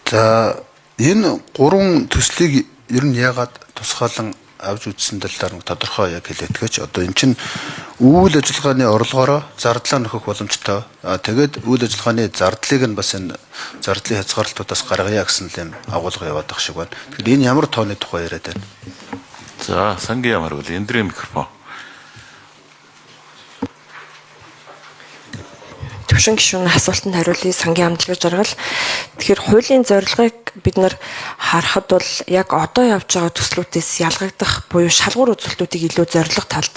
За, энэ гурван төслийг ер нь яагаад тусгаалan авч үзсэн талаар нэг тодорхой яг хэлээтгэж. Одоо эн чинь үйл ажиллагааны орлогоороо зардлаа нөхөх боломжтой. А тэгээд үйл ажиллагааны зардлыг нь бас энэ зардлын хязгаарлалтуудаас гаргая гэсэн л юм агуулга яваад байх шиг байна. Тэгэхээр энэ ямар тооны тухай яриад байна? За, сангийн яам хариул. Эндрийн микрофон. Төвшин гишүүн асуултанд хариулъя, сангийн амжилт жаргал. Тэгэхээр хуулийн зорилгыг бид нар харахад бол яг одоо явж байгаа төслүүдээс ялгагдах буюу шалгуур үзүүлэлтүүдийг илүү зорилго талд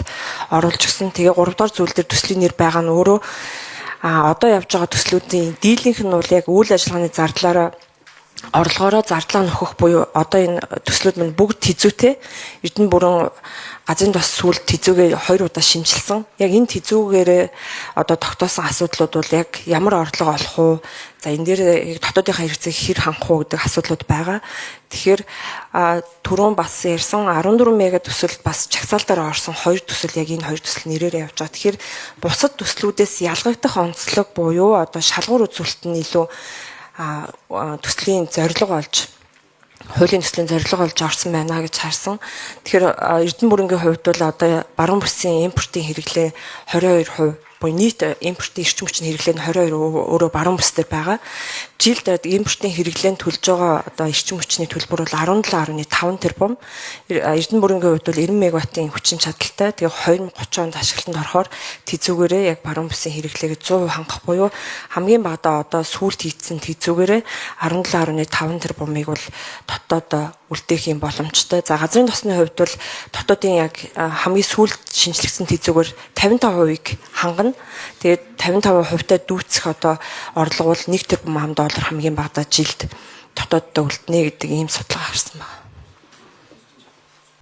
оруулж гисэн. Тэгээ 3 дугаар зүйл дээр төслийн нэр байгаа нь өөрөө одоо явж байгаа төслүүдийн дийлэнх нь бол яг үйл ажиллагааны зардлаараа орлогоороо зардлаа нөхөх буюу одоо энэ төслүүд мань бүгд тэзүүтэй. Эрдэнэ бүрэн газрын тос сүүлд тэзүүгээ 2 удаа шинжилсэн. Яг энэ тэзүүгээрээ одоо тогтоосон асуудлууд бол яг ямар орлого олох уу? За, энэ дээр яг дотоодынхаа хэрэгцээг хэр хангах уу гэдэг асуудлууд байгаа. Тэгэхээр түрүүн бас ярьсан 14 мега төсөл бас чагсаал дээр орсон хоёр төсөл, яг энэ хоёр төсөл нэрээр явж байгаа. Тэгэхээр бусад төслүүдээс ялгагдах онцлог буюу одоо шалгуур үзүүлэлт нь илүү төслийн зорилго болж, хуулийн төслийн зорилго болж орсон байна гэж харсан. Тэгэхээр Эрдэнэ бүрэнгийн хувьд бол одоо баруун бүсийн импортын хэрэглээ 22% буюу нийт импортын эрчим хүчний хэрэглээ нь 22% өөрөө баруун бүс дээр байгаа. Жилд импортын хэрэглээнд төлж байгаа одоо эрчим хүчний төлбөр бол 17.5 тэрбум. Эрдэнэ бүрэнгийн хувьд бол 90 мегаваттын хүчин чадалтай. Тэгээ 2030 онд ашиглалтанд орохоор тэзүүгээрээ яг баруун бүсийн хэрэглээг 100% хангах буюу хамгийн багадаа одоо сүүлд хийцэн тэзүүгээрээ 17.5 тэрбумыг бол дотоод үлдээх юм боломжтой. За, газрын тосны хувьд бол дотоодын яг хамгийн сүүлд шинжлэгдсэн тэзүүгээр 55%-ыг хангана. Тэгээд 55%-тай дүүцэх одоо орлого бол 1 тэрбум ам доллар хамгийн багадаа жилд дотооддоо үлднэ гэдэг ийм судалгаа гарсан байна.